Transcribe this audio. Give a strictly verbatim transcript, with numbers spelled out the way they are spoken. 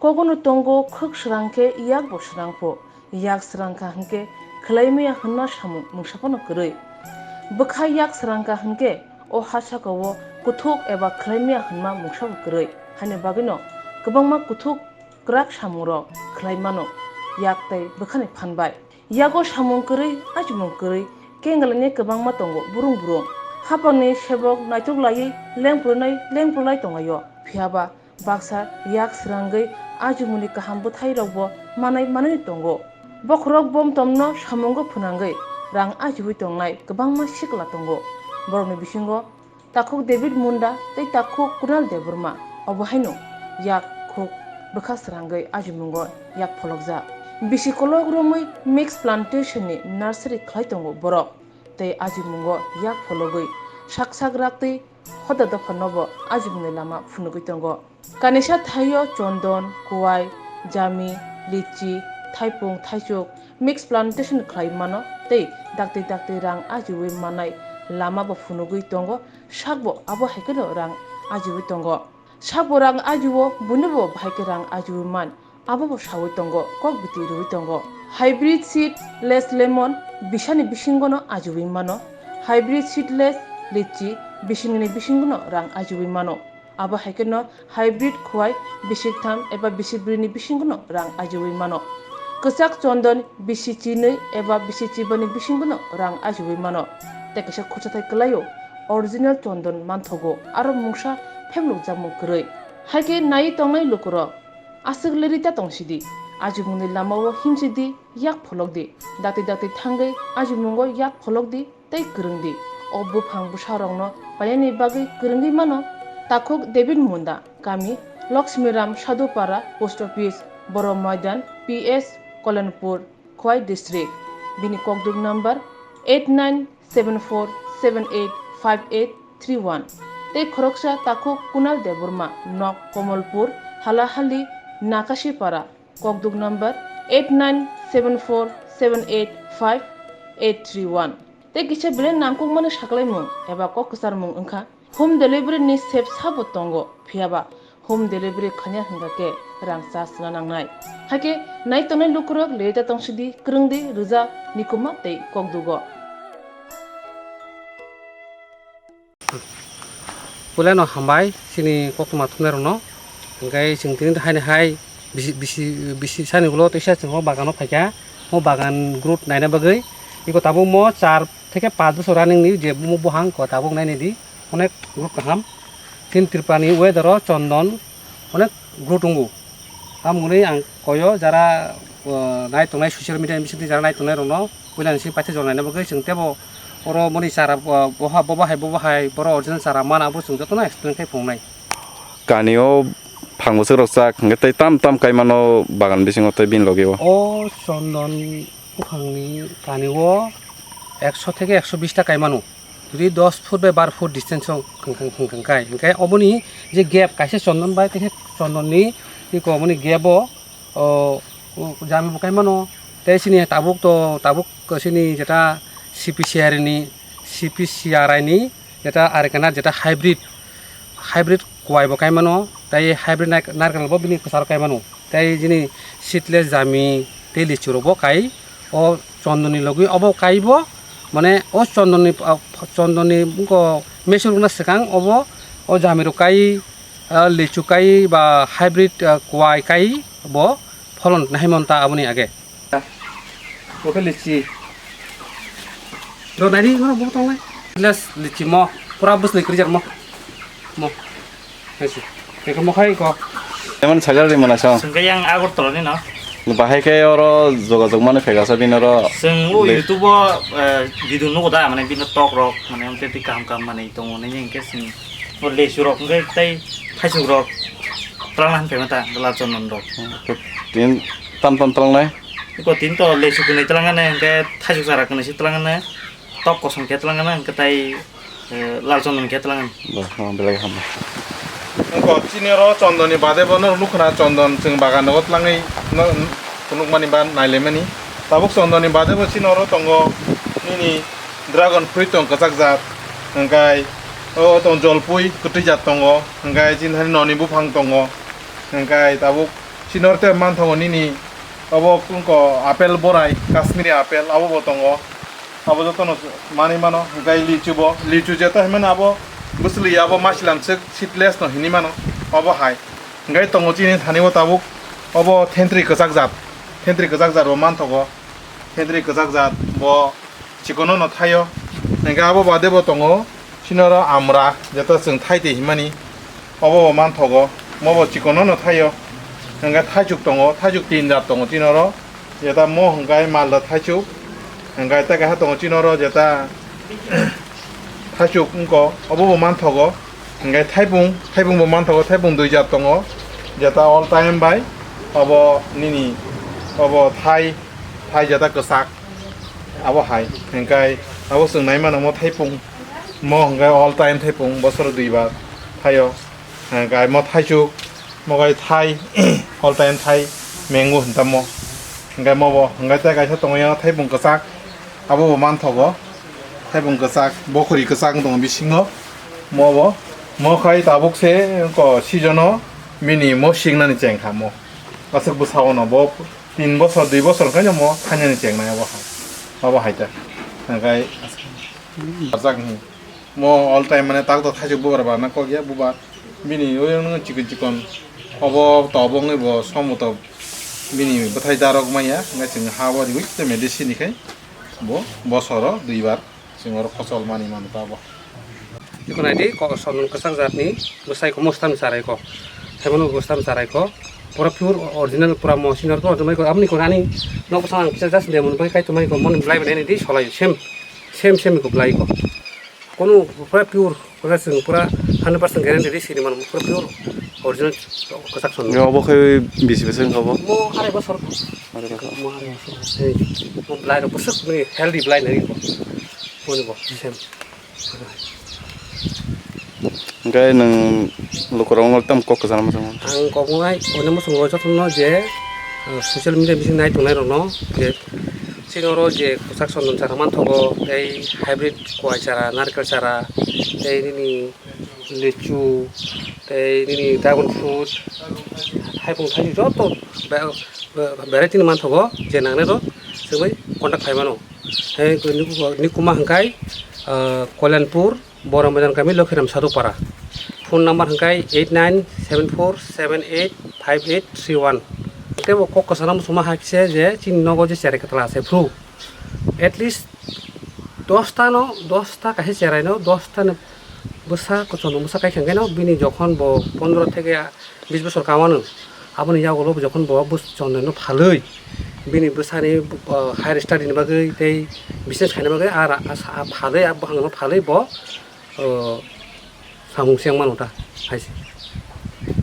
Kogono tongo khwk srang khe yak bo srang pho. Yak srang kha hwnkhe khwlai maya hwnma samung mungsa phano kwrwi. Bwkha yak srang kha hwnkhe o ha saka-o kuthuk eba khwlai maya hwnma mungsa bo kwrwi. Haini bagwino kwbangma kuthuk kwrak samungrok khwlai mano yak tei bwkhani phan bai. Yago samung kwrwi, achumung kwrwi, kengalani kwbangma tongo burung burung. Haphangni sebok naitok laiwi lengphrwnai lengphrwlai tonglaio. Phiyaba baksa yak srangwi achumungni kaham bwthairokbo manai manwi tongo. Bokhorok bomtomno samungo phwnangwi rang achuwi tongnai kwbangma sikla tongo. Borokni bisingo takhuk David Munda tei takhuk Kunal Debbarma, obo haino yak khuk bwkha srangwi ajimungo yak pholokjak. Bisi kolok romwi Mix Plantation ni nursery khlai tongo borok, tei ajimungo yak phologwi sak sak raktwi hoda dopha nobo ajimungni lama phunugwi tongo. Kanisa thaio chondon, kuwai, jami, litchi, thaipung, thaichuk, mix plantation khlai mano tei dakti dakti rang ajiwi manai lama bo phunugwi tongo, sakbo abo hai kheno rang ajiwi tongo. Sakbo rang ajiwo, buinobo bahai khe rang ajiwi man, abo bo sawi tongo, kok biti rwwi tongo. Hybrid seedless lemon bisani bisingono ajiwi mano, hybrid seedless litchi bisingni bisingono rang ajiwi mano. Abo hai kheno hybrid khwai bisik tham eba bisik bwrwini bisingono rang ajiwi mano. Kwchak chondon bisi chinwi eba bisi chibani bisingono rang ajiwi mano. Tei kaisa khorsa thai kwlaio original chondon manthogo, aro mungsa phemlukjakmung kwrwi. Hai khe naiwi tongnai lukurok, aswk lerwi ta tongsidi, ajimungni lamao himsidi, yak pholokdi, dakti dakti thangwi ajimungo yak pholokdi, tei kwrwngdi. O buphang bwsarokno painani bagwi kwrwngwi mano. Takhuk David Munda, kami Lakshmiram Sadhupara, Post Office, Boro Moidan, P S, Kolenpur, Khowai District. Bini kokduk number eight nine seven four seven eight five eight three one. Tei khoroksa takhuk Kunal Debbarma, nok Komolpur, Halahali, Nakasipara, kokduk number eight nine seven four seven eight five eight three one. Tei kisa belai nangkukmani saklaimung eba kok kwcharmung wngkha, home delivery ni sep sabo tongo, phiyaba home delivery khanya hwnkha khe rang charge na nangnai. Hakhe nai tongnai lukurok leta tongsidi, kwrwngdi, rwja, nikuma tei kokdugo. Puilano hambai chini koktwma thumnairokno. Hwnkhe chwng tini haino hai bisi, bisi, bisi sani ulo teisa chwng o bagano phaikha. O bagan growth naina bagwi iko tabukmo char theke panch bochor running ni je bumo buphang ko tabuk nainidi onek growth kaham. Chini Tripura ni weather o chondon onek growth tongo. Tamoni ang koyo jara, o, nai tongnai social media ni bisingtwi jara nai tongnai rokno puila ni simi paithago naina bagwi chwng teibo oro boni chara, o, boha, bobo hai, bobo hai, boro original chara mana abo chwng jotono explain khai phunuknai. Kani o phang bwswk rok chak hwnkhe tei tam tam kai mano bagan bisingo tei bini logi o. O chondon buphangni kani o ekso theke ekso bish ta kai mano. Jodi dos foot bai bar foot distance o hwnkhe, hwnkhe, hwnkhe, hwnkhe oboni je gap kaisa chondon bai kaisa chondon ni tiko oboni gap o, o, o jami bo kai mano. Tei chini tabuk to, tabuk chini jeta C P C R ni, C P C R I ni jeta Arikanat jeta hybrid, hybrid kwai bo kai mano, tei hybrid nar-, narikal bo bini kwcharo kai mano. Tei jini seedless jami tei lichu rok bo kai o chondon ni logi obo kai bo, mane o chondon ni, ah, chondon ni wngkho mesur wngna swkang obo o jami rok kai, ah, lichu kai ba hybrid, ah, kwai kai bo pholon nai manta aboni age. Bo khe lichi. Do nai di, mano bo tonglai. Glass lichi mo, pura bwsli kwrwi jak mo. Mo. Hai se. Tei khe mo khai ko. Emon sagal ri mana song. Sengke yang Agartala ni no. Bahai khe oro jogajog mani phega sa bini oro. Seng o le- YouTube o, eh, video nugo da, mane bini tok rok, mane amte ti kam kam mane tongo ne hingke seng. O lesu rok hingke tei thaisuk rok. Twlang han phega ta, gala chondon rok. Tin tam tam twlang nai. Iko tin to lesu kwnwi twlang ane, hingke thaisuk sara kwnwi si twlang ane, tok kosom khe twlang ane, hingke tai, eh, lal chondon khe twlang ane. Bo, oh, belai hambai. Iko chini oro chondon ni bade bo norok nukha na chondon chwng bagan nogo twlangwi no, phunukmani ba nailaimani. Tabuk chondon ni bade bo chini oro tongo nini dragon fruit tong kwchak jat, hingkai o tong jolpui kwtwi jat tongo, hingkai chini thani noni buphang tongo, hingkai tabuk Chini oro tei manthogo nini obo wngkha apple borai, Kashmiri apple, abo bo tongo. Abo jotono manwi mano, hwnkhe lichu bo, lichu jeta hinmani abo bwswlwi abo masilam swk seedless no hinwi mano, obo hai. Hwnkhe tongo chini thani o tabuk, obo thentwrwi kwchak jat, thentwrwi kwchak jat bo manthogo, thentwrwi kwchak jat bo chikono no thaio. Hwnkhe abo bade bo tongo, chini oro amra, jeta chwng thai twi hinmani, obo bo manthogo, mo bo chikono no thaio. Hwnkhe thaichuk tongo, thaichuk tin jat tongo chini oro, jeta mo hwnkhe malda thaichuk, hwnkhe tei kaisa tongo chini oro jeta thaichuk wngkha, obo bo manthogo, hwnkhe thaipung, thaipung bo manthogo, thaipung dui jat tongo, jeta all time bai, obo nini, obo thai, thai jeta kwchak, abo hai, hwnkhe abo chwng nai mano mo thaipung. Mo hwnkhe all time thaipung, bosoro duibar thaio. Hwnkhe mo thaichuk, mo gai thai, all time thai mango hinta mo. Hwnkhe mo bo, hwnkhe tei kaisa tongo yang thaipung kwchak, abo bo manthogo. Thaipung kwchak, bokhori kwchak wng tongo bisingo. Mo bo, mo khai tabuk se ko season o bini mo singnani chengkha mo. Aswk bwsao no bo tin bosor, dui bosor hwnkhe no mo thainani chengnai abo hai, abo hai ta. Hwnkhe barjak ni. Mo all time mane tak to thaichuk bubar barna kok ya bubar. Bini oyang no chikon chikon. Obo to obo wngwi bo somo to bini bwthai darok maya. Hwnkhe chwng ha o riwi te medicine ni khai bo bosoro duibar chwng oro kochol mani mano ta bo. Iko naidi ko sonon kwchak jatni bwsai ko mostam charai ko. Thaibono mostam charai ko. Pura pure original pura mo sinor ko mai ko amni ko ani nok bwsang ang kisa just de mun bai kai to mai ko mon blai bene ni di solai sem. Sem sem ko blai ko. Kono pura pure, pura sing, pura hundred percent guarantee di sini man, pura pure original kwchak son. Yo, obo khai bisi bisi wngkha bo? Mo arai bosor. Arai bosor. Mo arai bosor. Hey, mo blai ro bwswk ni healthy blai nai ko. Mo ni bo sem. Hwnkhe nwng lukurok wngkha tam kok kwchangma chwngma? Ang kok wngnai, oino muchungo jotono je, uh, social media bising nai tongnai rokno je chini oro je kwchak sondon chara manthogo, tei hybrid kwai chara, narikal chara, tei nini lichu, tei nini dragon fruit, haibung thaini joto ba-, ba-, variety ni manthogo, je nangnai rok chwngwi contact khai mano. Tei nini kuma hwnkhe, uh, Kalyanpur, Borom Bazar kami Lokhiram Sadupara. Phone number hwnkhe eight nine seven four seven eight five eight three one. Tei bo kok kwchangma muchungma hai khe je chini nogo je cherai kwtla se phru. At least dosta no, dosta kaisa cherai no, dosta no bwsa kwchangma bwsa kai khe no bini jokhon bo pondro theke bis bosor kamano, aboni yagulo jokhon bo bwswk chondon no phalwi, bini bwsani, uh, higher study ni bagwi tei business khaina bagwi, a ra-, a sa-, a phalwi, a buphang no phalwi bo, uh, samung se wngmano ta, hai se.